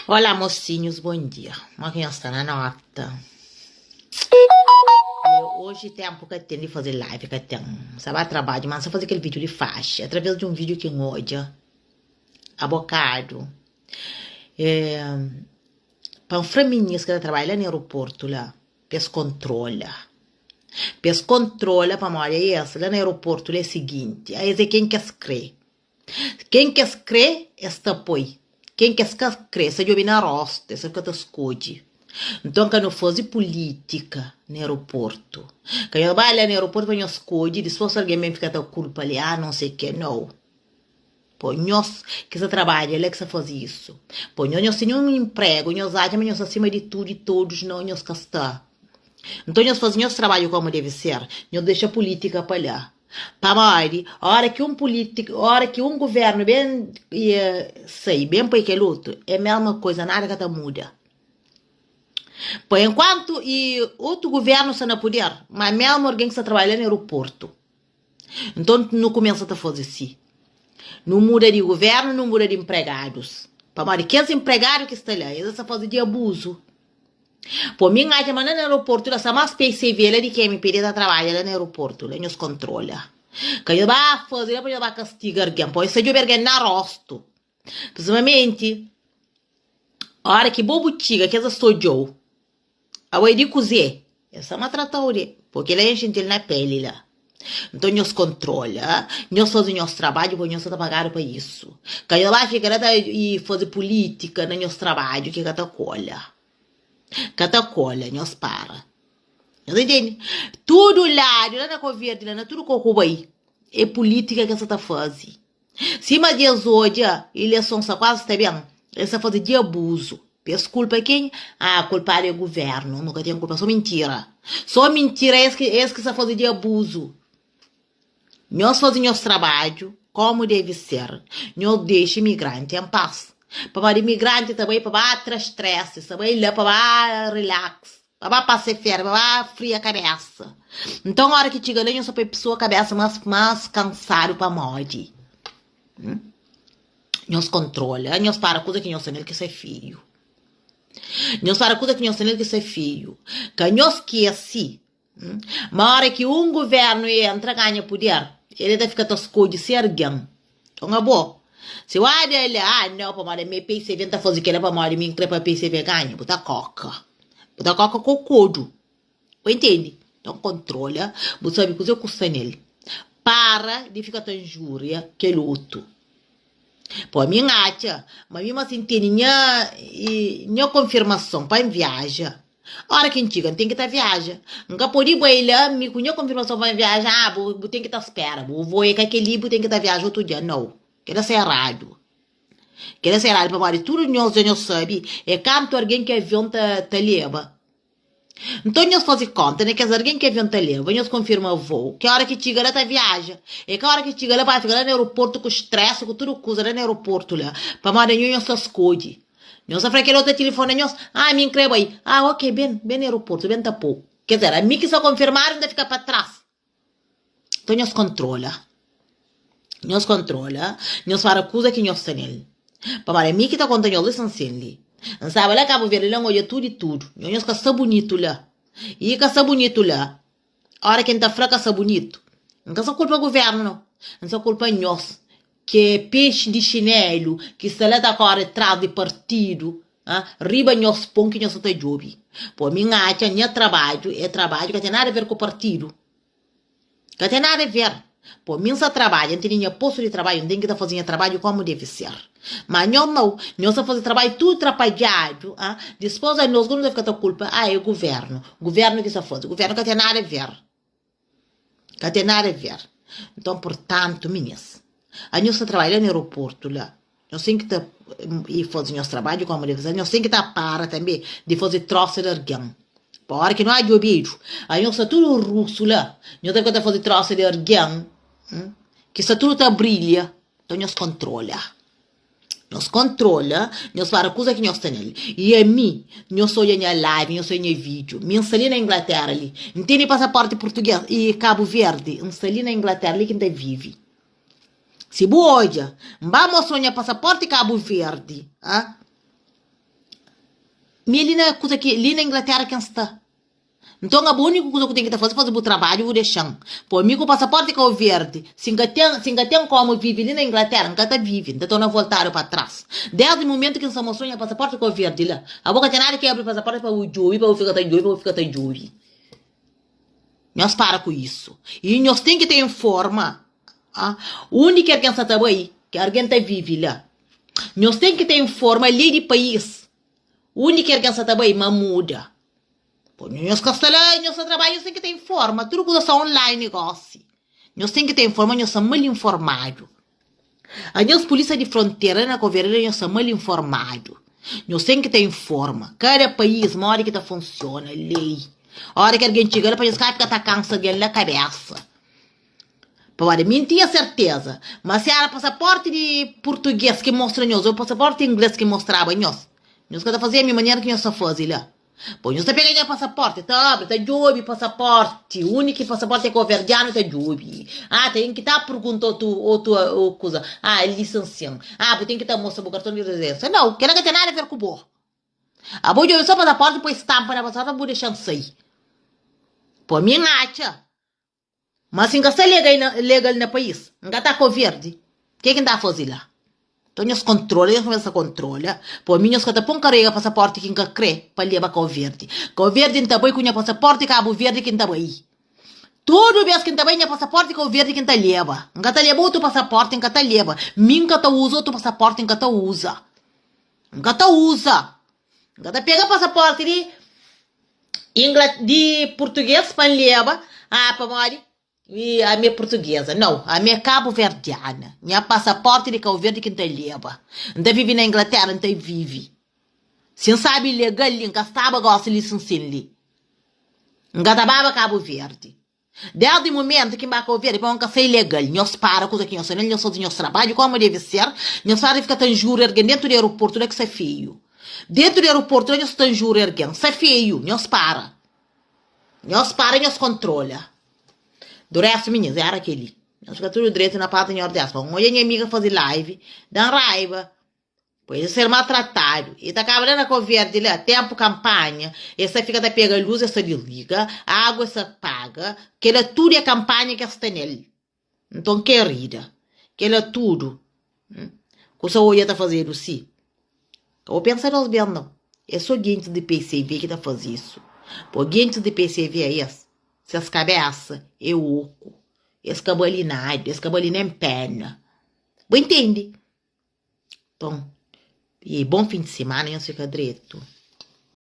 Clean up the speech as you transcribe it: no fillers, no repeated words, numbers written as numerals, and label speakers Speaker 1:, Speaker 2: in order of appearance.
Speaker 1: Olá mocinhos, bom dia. Mo ki nhos sta na nota? Hoje tempo ka ten di faze live, ka ten. Sa ba trabadju, mas sa faze kel vídeo li faxi, através di un vídeo ki N odja a bokadu. É, pa N fra minis ki ta trabadja la na aeroportu la, pa es kontrola. Pa es kontrola pamodi es la na aeroportu la é siginti, es é ken ki es kre. Ken ki es kre, es ta poi. Ken ki es ka kre, es ta djobe na rostu, es ta fika ta skodje. Nton, ka nu faze pulítika na aeroportu. Ka nhos bai la na aeroportu pa nhos skodje, dispôs algen ben fika ta kulpa li, ah, non sei ke. Nau. Po nhos ki sta trabadja la ki sta faze isu. Po nhos, nhos tene un inpregu, nhos atxa ma nhos sta sima di tudu i todus. Nau, nhos ka sta. Nton, nhos faze nhos trabadju komu debe ser. Nhos dexa pulítika pa la. Pamodi, ora ki un pulítiku, ora ki un guvérnu ben sai, ben poi kel otu, é mesma koza, nada ka ta muda. Pa enkuantu i otu guvérnu sta na puder, ma mesmu algen ki sta trabadja la na aeroportu. Nton, nu kumesa ta faze si, nu muda di guvérnu, nu muda di inpregadus. Pamodi kes inpregadu ki sta la, es sta faze di abuzu. Po mi n'atxa ma na aeroportu la sta mas PCV la di ki MPD ta trabadja la na aeroportu la nhos kontrola ka nhos ba faze la pa nhos ba kastiga argen po es ta djobe argen na rostu prinsipalmenti ora ki bo bu txiga kes es ta odjou abo é di kuze es ta matratau de po kila é xintil na peli la. Nton nhos kontrola, nhos faze nhos trabadju pabia nhos sa ta pagadu pa isu. Ka nhos ba fika la ta i faze pulitika na nhos trabadju ki ka ta kola. Ka ta kola, nhos para. Nhos intende? Tudu ladu, la na Kau Verdi la, na tudu kau ku bai, é pulitika ke sa ta faze. Sima dja es odja ileson sta kuazi ta ben, es ta faze di abuzu. Pa es kulpa kenha? Ah, kulpadu é guvernu, nu ka ten kulpa. So mintira. So mintira, es ki, es ki sta faze di abuzu. Nhos faze nhos trabadju komu deve ser. Nhos dexa imigranti en pas. Pamodi imigranti ta bai pa ba tra stress, ta bai la pa ba relax, pa ba pasa férias, pa ba fria kabesa. Nton ora ki txiga la nhos ta poi pesoa kabesa mas mas kansadu pamodi. Nhos kontrola, nhos para kuza ki nhos sta nel ki sta fiu. Nhos para kuza ki nhos sta nel ki sta fiu. Ka nhos skese ma ora ki un guvernu entra ganha puder, el ta fika ta skodje se argen. Nton abo, si bu ada la, ah nau, pamodi ami é PCV, N ta faze kela pamodi mi N kre pa PCV ganha, bu ta koka. Bu ta koka ku kodu. Bu intende? Nton kontrola, bu sabe kuzê ku sta nel. Para di fika ta injúria kel otu. Po, ami N atxa ma mi ma si N tene nha nha konfirmason pa N viaja, óra ki N txiga N ten ki ta viaja. N ka pode bai la mi ku nha konfirmason pa N viaja, ah, bu bu ten ki ta spera, bu voo é ka kel-li, bu ten ki ta viaja otu dia. Nau, kel-la sta eradu. Kel-la sta eradu pamodi tudu nhos dja nhos sabe é kantu algen ki avion ta ta leba. Nton nhos faze kónta na kes algen ki avion ta leba, nhos konfirma vôu, ki óra ki txiga la ta viaja. É ka óra ki txiga la pa fika la na aeroportu ku stress, ku tudu kuza la na aeroportu la, pamodi anho nhos ta skodje. Nhos ta fla kel otu ta tilifona nhos, Ah, mi N krê bai. Ah, ok, ben, ben na aeroportu, ben ta pô-u. Ker dizer, ami ki sta konfirmadu N ta fika pa tras. Nton nhos kontrola, nhos kontrola, nhos fara kuza ki nhos sta nel. Pamodi ami ki ta konta nhos li Sansin li. N staba la Kabu Verdi la N odja tudu i tudu. Nho nhos ka sta bunitu la. I ka sta bunitu la. Ora ki N ta fla ka sta bunitu, N ka sta kulpa guvernu nau. N sta kulpa nhos ki é pexi di xinelu ki sta la ta kore tras di partidu ha riba nhos pon ki nhos sa ta djobe. Po mi N atxa nha trabadju é trabadju ka ten nada a ver ku partidu. Ka ten nada a ver. Po mi N sa trabadja, N tene nha postu di trabadju, N ten ki ta faze nha trabadju komu deve ser. Ma nhos nau, nhos ta faze trabadju tudu trapadjadu, ha dispos anos ku nu ta fika ta kulpa, ah é guvernu, guvernu ki sa faze. Guvernu ka ten nada a ver. Ka ten nada a ver. Nton, purtantu, minis, anhos ta trabadja la na aeroportu la, nhos ten ki ta i faze nhos trabadju kómu debe ser, nhos ten ki ta para tanbe di faze trósa di argen. Pa óra ki no a djobedu, anhos sta tudu rusu la, nhos ta fika ta faze trósa di argen ki sta tudu ta brilha. Nton, nhos kontrola. Nhos kontrola, nhos para kuza ki nhos sta nel. I ami, nhos odja nha live, nhos odja nha video. Mi N sta li na Inglaterra li. N tene pasaporti português i Cabo Verde. N sta li na Inglaterra li ki N ta vive. Si bu odja, N ba mostra-u nha pasaporti Cabo Verde, ha? Mi é li na kuza ki li na Inglaterra ki N sta. Nton abo úniku kuza ku ten ki ta faze, faze bu trabadju bu dexa-m. Po mi ku pasaporti Kau Verdi, si N ka ten, si N ka ten komu vive li na Inglaterra, N ka ta vive, N ta torna voltadu pa tras. Desdi mumentu ki N sta mostra nha pasaporti Kau Verdi la, abo ka ten nada ki abri pasaporti pa bu djobe, pa bu fika ta djobe, pa bu fika ta djobe. Nhos para ku isu. I nhos ten ki ta informa undi ki algen sta ta bai, ki algen ta vive la. Nhos ten ki ta informa lei di país undi ki algen sta ta bai ma muda. Pô, nhos ka sta la, nhos ta trabadja, nhos ten ki ta informa. Tudu kuza sta online gósi. Nhos ten ki ta informa, nhos sta mal informadu. Anhos pulisa di frontera na Cabo Verde nhos sta mal informadu. Nhos ten ki ta informa kada país modi ki ta funciona lei. Ora ki algen txiga la pa nhos ka fika ta kansa algen la kabesa. Pamodi mi N tinha serteza ma si era pasaporti di purtuges ki mostra nhos ou pasaporti ingles ki mostraba nhos, nhos ka ta fazia mi manera ki nhos ta fazi la. Bo nhos ta pega nha pasaporti, ta abri, ta djobi pasaporti, undi ki pasaporti é koverdianu ta djobi. Ah, ten ki ta pergunta otu, otu kuza. Ah, el lisensian. Ah, bu ten ki ta mostra bu karton di rezidensia. Nau, kela ka ten nada ver ku bo. Abo djobi so pasaporti, poi stampa na pasaporti, bu dexa-m sai. Po mi N atxa Ma si N ka sta legal na país, N ka ta Kauverdi, ke ki N ta faze la? Nton nhos kontrola, nhos kumesa kontrola, pa mi nhos ka ta pon karega pasaporti ki N ka kre pa leba Kauverdi. Kauverdi N ta bai ku nha pasaporti Kabu Verdi ki N ta bai. Tudu bes ki N ta bai nha pasaporti Kauverdi ki N ta leba. N ka ta leba otu pasaporti, N ka ta leba. Mi N ka ta uza otu pasaporti, N ka ta uza. N ka ta uza. N ka ta pega pasaporti di Ingla di purtuguês pa N leba, ah, pamodi mi ami é purtuguesa. Nau, ami é kabuverdiana. Nha pasaporti di Kau Verdi ki N ta leba. N ta vive na Inglatéra, N ta vive. Si N sabe ilegal li, N ka staba gosi li sinsin li. N ka ta baba Kabu Verdi. Desdi mumentu ki N ba Kau Verdi, pamodi N ka sai ilegal. Nhos para kuza ki nhos sta nel, nhos faze nhos trabadju komu debe ser. Nhos para di fika ta injúria argen dentu di aeroportu la ki sta feiu. Dentu di aeroportu la nhos sta ta injúria argen. Sta feiu. Nhos para. Nhos para nhos kontrola. Du restu minins, era keli. Nhos fika tudu dretu na pas di Nhordes. Pa N odja nha amiga faze live, da-m raiba. Pois es ser maltratadu e ta kaba la na Kau Verdi la, tempu kampanha, es ta fika ta pega luz es ta disliga, agu es ta paga, kela tudu é kampanha ki es sta nel. Nton kerida, kela tudu kusa odja ta fazedu si. Ka bo pensa nos ben nau, é so gentis di PCV ki ta faze isu. Po gentis di PCV es, ses kabesa é oku, es ka bali nada, es ka bali nen pena. Bu intendi? Nton, e bon fin di simana, nhos fika dretu.